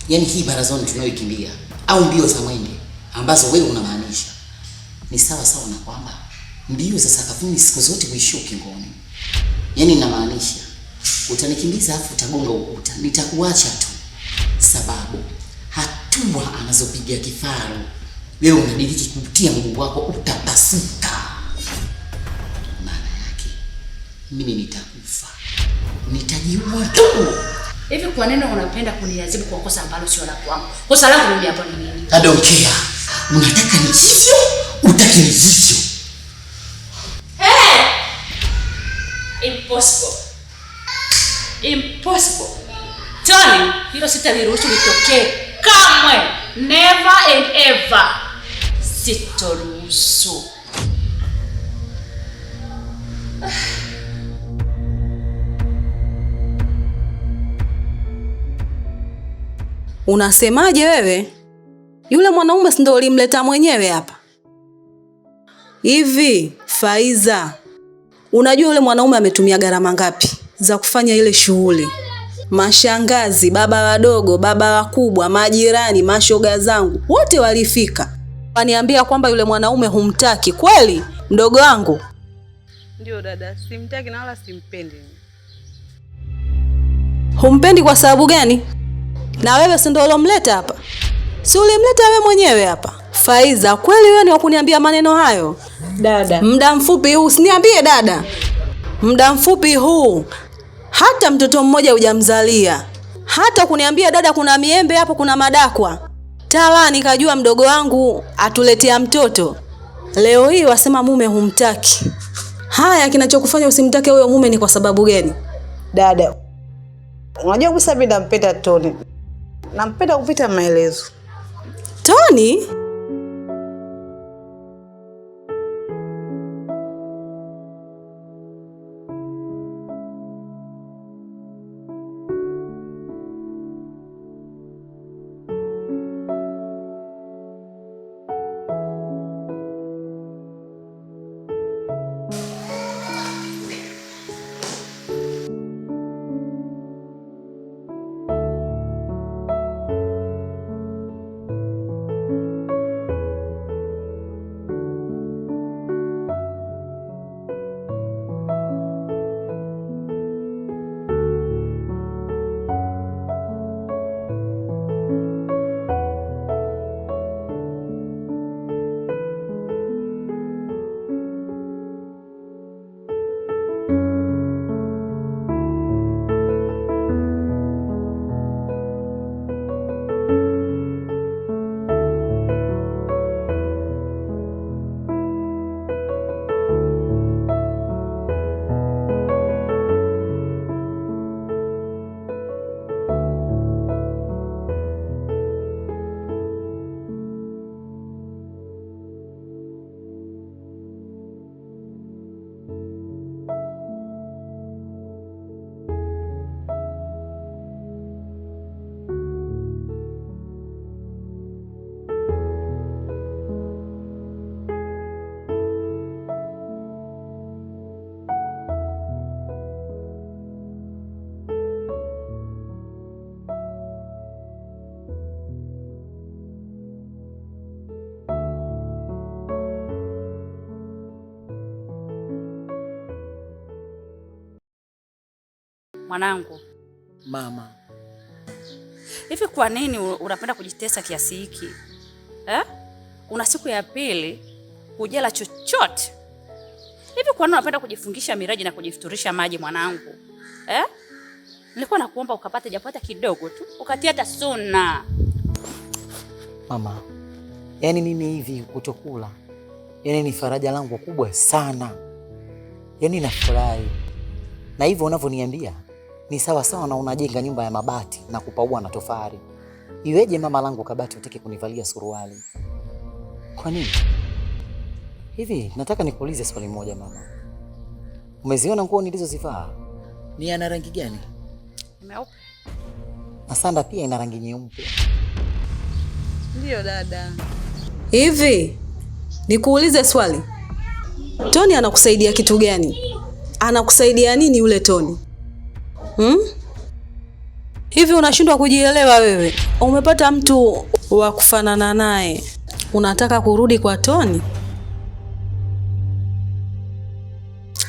Yaani hii barazoni tunayoikimbia au mbio za mwenge ambazo wewe unamaanisha ni sawa sawa na kwamba mbio za sakafuni siku zote huishia ukingoni. Yaani namaanisha utanikimbiza afu utagonga ukuta, nitakuacha tu, sababu hatua anazopiga kifaru wewe unadiriki kutia mguu wako utapasuka. Maana yake mimi nitakufa, nitajiua tu. Hivi kwa nini unapenda kuniadhibu kwa kosa ambalo sio la kwangu? Kosa langu mimi hapo ni nini? I don't care. Unataka ni hivyo, utaki ni hivyo. Hey! Impossible. Impossible. Tony, hilo sitaliruhusu litokee kamwe. Never and ever. Sitoruhusu. Unasemaje wewe? Yule mwanaume si ndio ulimleta mwenyewe hapa? Hivi Faiza, unajua yule mwanaume ametumia gharama ngapi za kufanya ile shughuli? Mashangazi, baba wadogo, baba wakubwa, majirani, mashoga zangu wote walifika, waniambia kwamba yule mwanaume humtaki. Kweli mdogo wangu? Ndio dada, simtaki na wala simpendi. Humpendi kwa sababu gani? Na wewe si ndio ulomleta hapa? Si ulimleta wewe mwenyewe hapa? Faiza, kweli wewe ni wa kuniambia maneno hayo? Dada, Muda mfupi huu, usiniambie dada. Muda mfupi huu hata mtoto mmoja hujamzalia. Hata kuniambia dada kuna miembe hapo, kuna madakwa. Tala nikajua mdogo wangu atuletea mtoto. Leo hii wasema mume humtaki. Haya, kinachokufanya usimtake huyo mume ni kwa sababu gani? Dada, unajua kabisa mimi nampenda Tony, nampenda kupita maelezo. Tony? Mwanangu, Mama, hivi kwa nini unapenda kujitesa kiasi hiki eh? Una siku ya pili hujala chochote. Hivi kwa nini unapenda kujifungisha miraji na kujifuturisha maji mwanangu eh? Nilikuwa nakuomba ukapate japo hata kidogo tu, ukatia hata suna. Mama, yaani mimi hivi kutokula, yaani ni faraja langu kubwa sana, yaani nafurahi na hivyo unavyoniambia ni sawa sawa na unajenga nyumba ya mabati na kupaua na tofali. Iweje mama langu kabati utake kunivalia suruali? Kwa nini hivi? Nataka nikuulize swali moja mama, umeziona nguo nilizozivaa ni ana rangi gani? Meupe. Na sanda pia ina rangi nyeupe. Ndiyo dada. Hivi nikuulize swali, Tony anakusaidia kitu gani? Anakusaidia nini yule Tony? Hmm? Hivi unashindwa kujielewa wewe? Umepata mtu wa kufanana naye, unataka kurudi kwa Toni?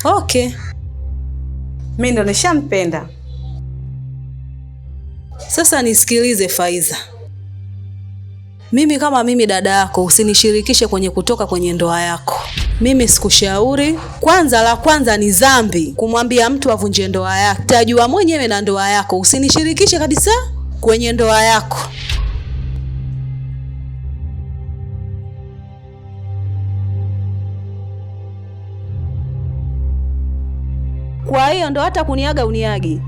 Okay, Mimi ndo nishampenda. Sasa nisikilize Faiza. Mimi kama mimi dada yako, usinishirikishe kwenye kutoka kwenye ndoa yako. Mimi sikushauri. Kwanza la kwanza ni dhambi kumwambia mtu avunje ndoa yake. Tajua mwenyewe na ndoa yako. Usinishirikishe kabisa kwenye ndoa yako. Kwa hiyo ndo hata kuniaga uniagi.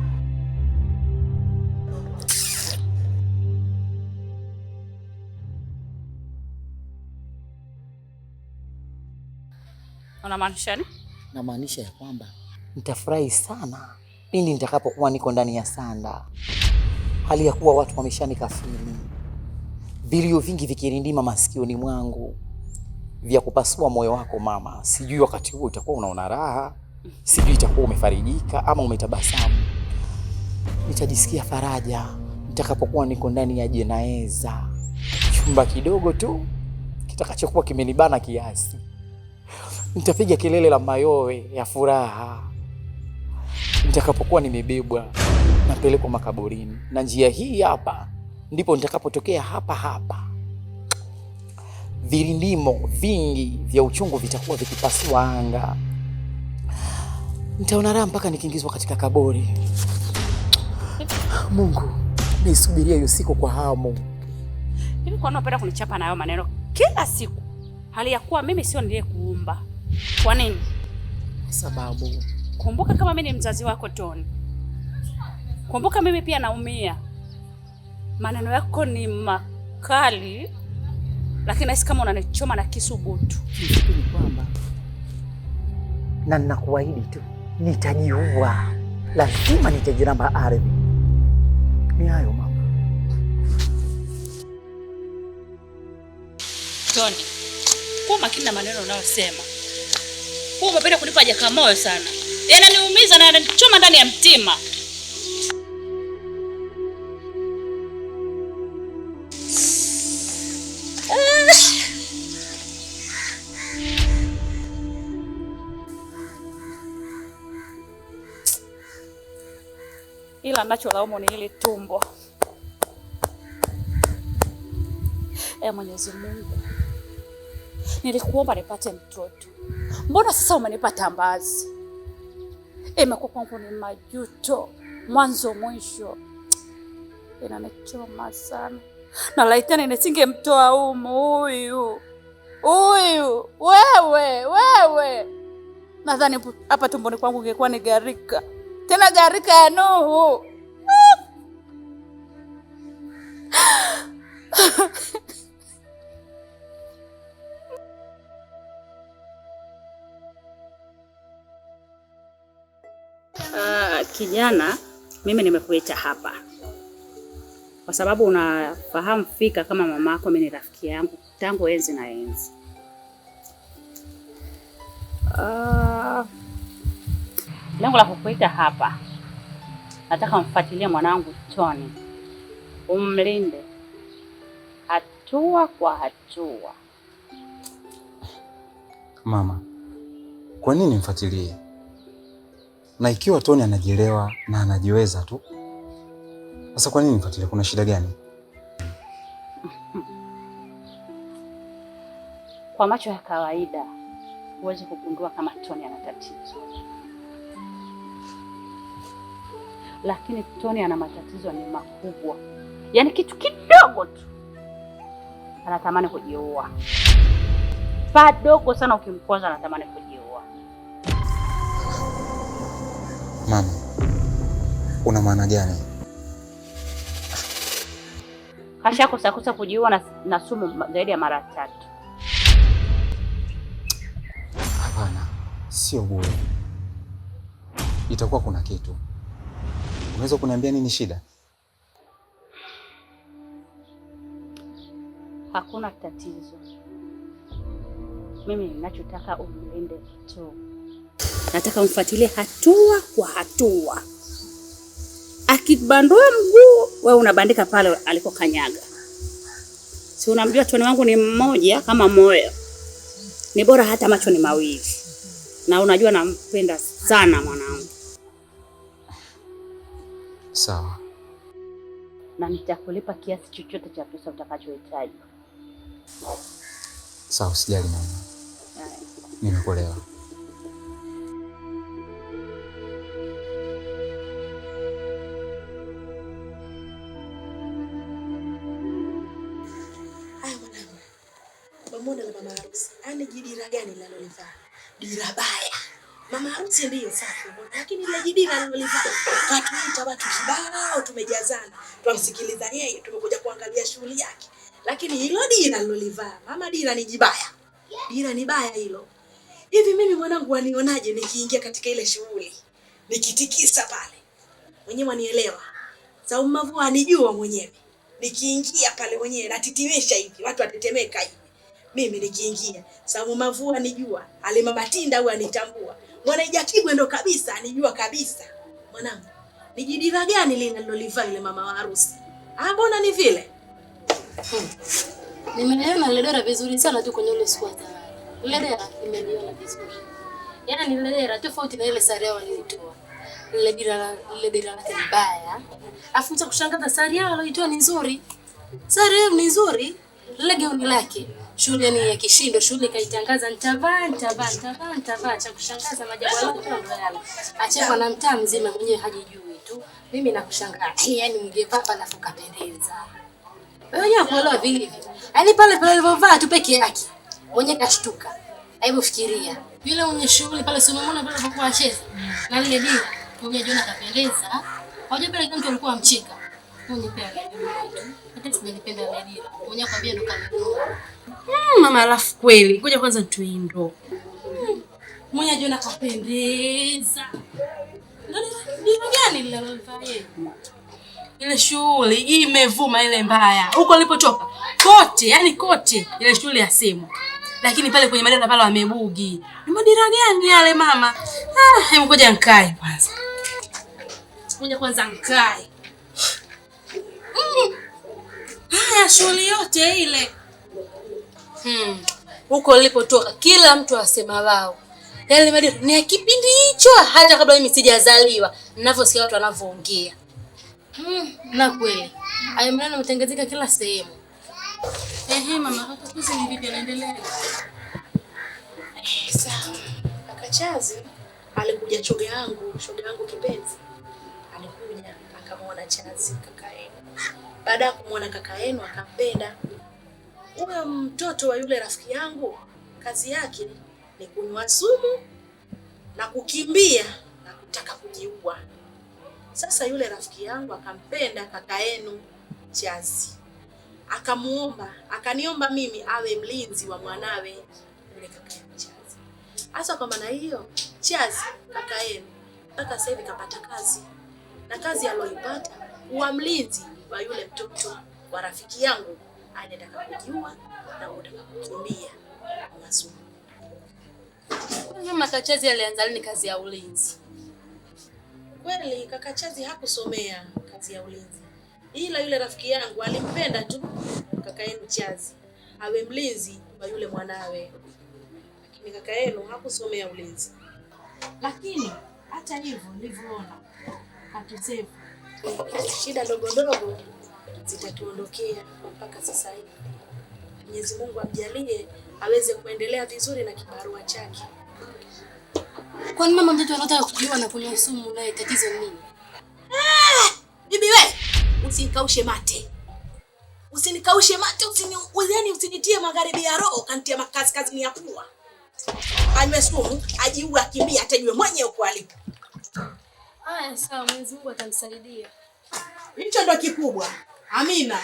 Unamaanisha nini? Namaanisha ya kwamba nitafurahi sana pindi nitakapokuwa niko ndani ya sanda, hali ya kuwa watu wameshanikafiri, vilio vingi vikirindima masikioni mwangu vya kupasua moyo wako mama. Sijui wakati huo utakuwa unaona raha, sijui itakuwa umefarijika ama umetabasamu. Nitajisikia faraja nitakapokuwa niko ndani ya jeneza, chumba kidogo tu kitakachokuwa kimenibana kiasi. Nitapiga kelele la mayowe ya furaha nitakapokuwa nimebebwa napelekwa makaburini, na njia hii hapa ndipo nitakapotokea hapa hapa. Virindimo vingi vya uchungu vitakuwa vikipasua anga. Nitaona raha mpaka nikiingizwa katika kaburi. Mungu, naisubiria hiyo siku kwa hamu. Hivi kwa nini unapenda kunichapa na hayo maneno kila siku, hali ya kuwa mimi sio niliyekuumba? Kwa nini? Kwa sababu kumbuka kama mimi ni mzazi wako Toni. Kumbuka mimi pia naumia. Maneno yako ni makali, lakini nahisi kama unanichoma na kisu butu. Kifupi ni kwamba, na ninakuahidi tu nitajiua, lazima nitajiramba ardhi. Ni hayo mama. Toni, kuwa makini na maneno unayosema. Huwa umependa kunipa jakamoyo sana, yananiumiza na yananichoma ndani ya mtima. Ila nacholaumu ni hili tumbo. Mwenyezi Mungu, nilikuomba nipate mtoto, mbona sasa umenipa tambazi? Imekuwa kwangu ni majuto mwanzo mwisho. Inanichoma sana, na laitani nisingemtoa humu huyu huyu. Wewe nadhani hapa tumboni kwangu ingekuwa ni gharika, tena gharika ya Nuhu. Kijana, mimi nimekuita hapa kwa sababu unafahamu fika kama mamako mimi ni rafiki yangu tangu enzi na enzi. Lengo la kukuita hapa, nataka umfuatilie mwanangu Toni, umlinde hatua kwa hatua. Mama, kwa nini mfuatilie? Na ikiwa Toni anajielewa na anajiweza tu, sasa kwa nini mfuatilie? Kuna shida gani? Kwa macho ya kawaida huwezi kugundua kama Toni ana tatizo, lakini Toni ana matatizo ni makubwa. Yaani kitu kidogo tu anatamani kujiua, padogo sana ukimkwaza anatamani kujiua. Mama, una maana gani? Kashakosa kujiua na sumu zaidi ya mara 3. Hapana, sio bure. Itakuwa kuna kitu. Unaweza kuniambia nini shida? Hakuna tatizo. Mimi ninachotaka umlinde tu. Nataka umfuatilie hatua kwa hatua. Akibandua mguu wewe unabandika pale alikokanyaga. Si unamjua Toni wangu ni mmoja kama moyo. Ni bora hata macho ni mawili. Na unajua nampenda sana mwanangu. Sawa. Na nitakulipa kiasi chochote cha pesa utakachohitaji. Sawa, usijali mama. Nimekuelewa. Haya mwanangu. Mamona na mama harusi. Ani jidira gani linalolivaa? Dira baya. Mama harusi ndiyo safi, lakini ile jidira linalolivaa katuita watu kibao, tumejazana. Twamsikiliza yeye, tumekuja kuangalia shughuli yake. Lakini hilo dira linalolivaa, mama, dira ni jibaya. Dira ni baya hilo. Hivi mimi mwanangu wanionaje nikiingia katika ile shughuli? Nikitikisa pale. Mwenyewe wanielewa. Saumu Mavua anijua mwenyewe. Nikiingia pale mwenyewe natitimisha hivi, watu watetemeka hivi. Mimi nikiingia, Saumu Mavua anijua, Alima Matinda huwa anitambua. Mwanaija Kibwe ndo kabisa anijua kabisa. Mwanangu, ni jidira gani lile nilolivaa yule mama wa harusi? Ah, mbona ni vile? Nimeliona ile dera vizuri sana tu kwenye ile siku ya tayari. Ile dera nimeliona vizuri. Yaani ile dera tofauti na ile sare walioitoa. Ile dira lake ni baya. Afu cha kushangaza sare yao walioitoa ni nzuri. Sare yao ni nzuri. Lile gauni lake shule ni ya kishindo, shule kaitangaza nitavaa. Cha kushangaza majabu yake ndo yale. Achekwa na mtaa mzima, mwenyewe hajijui tu. Mimi nakushangaa. Yaani mngevaa pala fukapendeza. Wewe unajua kuelewa vilivyo. Yaani pale pale alipovaa tu peke yake. Mwenye kashtuka. Hebu fikiria. Yule mwenye shughuli pale si umemuona pale alipokuwa anacheza. Na lile dira mwenye jiona kapendeza. Hajua pale mtu alikuwa amcheka. Mwenye pia alijua tu. Hata sijalipenda lile dira. Mwenye akwambia ndo kanunua. Mama alafu kweli. Ngoja kwanza tuindo. Mwenye jiona kapendeza. Ndio dira gani lile alilofanya yeye? Ile shughuli imevuma ile mbaya. Huko nilipotoka kote, yani kote ile shughuli ya simu. Lakini pale kwenye madera pale wamebugi. Ni madera gani yale mama? Ah, hebu ngoja nikae kwanza. Ngoja kwanza nikae. Haya shughuli yote ile. Huko nilipotoka kila mtu asema wao. Yale madera ni ya kipindi hicho hata kabla mimi sijazaliwa. Ninavyosikia watu wanavyoongea. Na kweli. Hayo maneno yametangazika kila sehemu. Ehe mama, kaka kuzi ni vipi anaendelea? Sawa. Kaka Chazi alikuja shoga yangu kipenzi. Alikuja akamwona Chazi kaka yenu. Baada ya kumwona kaka yenu akampenda. Huyo mtoto wa yule rafiki yangu kazi yake ni kunywa sumu na kukimbia na kutaka kujiua. Sasa yule rafiki yangu akampenda kaka yenu Chazi. Akamuomba, akaniomba mimi awe mlinzi wa mwanawe yule kaka yenu Chazi. Hasa kwa maana hiyo Chazi kaka yenu mpaka sasa hivi kapata kazi. Na kazi aliyoipata kuwa mlinzi wa yule mtoto wa rafiki yangu anataka kujiua na anataka kukimbia masumu. Mama Kachazi alianza lini kazi ya ulinzi? Kweli kaka Chazi hakusomea kazi ya ulinzi. Ila yule rafiki yangu alimpenda tu kaka yenu Chazi awe mlinzi wa yule mwanawe. Lakini kaka yenu hakusomea ulinzi. Lakini hata hivyo nilivyoona hatusevu. Shida ndogo ndogo zitatuondokea mpaka sasa hivi. Mwenyezi Mungu amjalie aweze kuendelea vizuri na kibarua chake. Kwani mama mtoto anataka kujiua na kunywa sumu naye tatizo ni nini? Ah, bibi we, usinikaushe mate. Usinikaushe mate, usinitie magharibi ya roho, kanitia makaskazini ya pua. Anywe sumu, ajiue, akimbia, atajue mwenyewe uko alipo. Haya sawa, Mwenyezi Mungu atamsaidia. Hicho ndo kikubwa. Amina.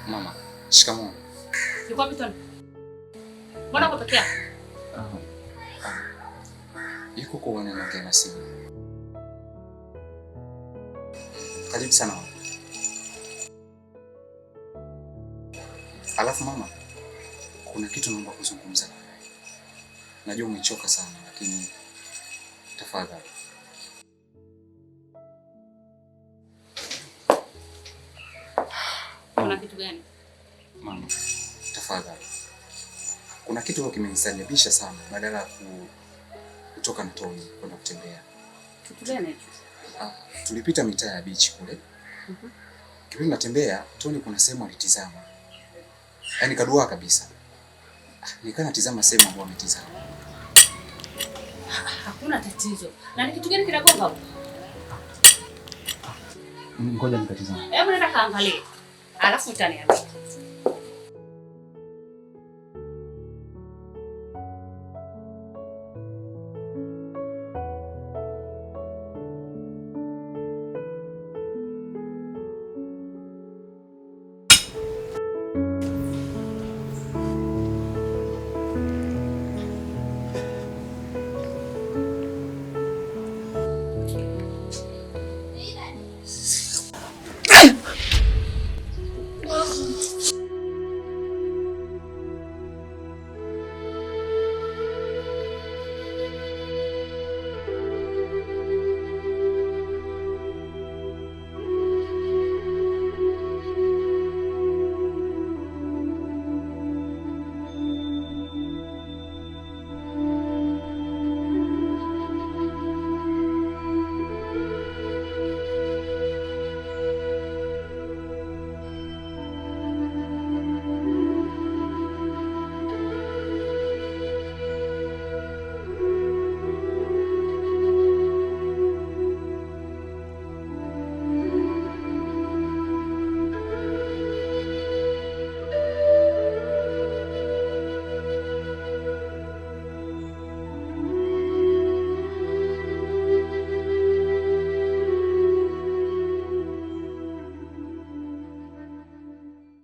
Mama, shikamoo. Yuko wapi Tony? Mbona uko peke yako? Yuko kwa anaongea na simu. Karibu sana mama. Alafu mama, kuna kitu naomba kuzungumza na wewe. Najua umechoka sana lakini tafadhali. Kuna kitu gani? Mama, tafadhali. Kuna kitu kimenisajabisha sana badala ya kutoka na Tony kwenda kutembea. Kitu gani hicho? Tulipita mitaa ya beach kule. Kipindi natembea, Tony kuna sehemu alitizama. Yaani kadua kabisa. Nikaa natizama sehemu ambayo ametizama. Hakuna tatizo. Na ni kitu gani kinagonga hapo? Ngoja nikatizame. Hebu nenda kaangalie. Alafu utaniambia.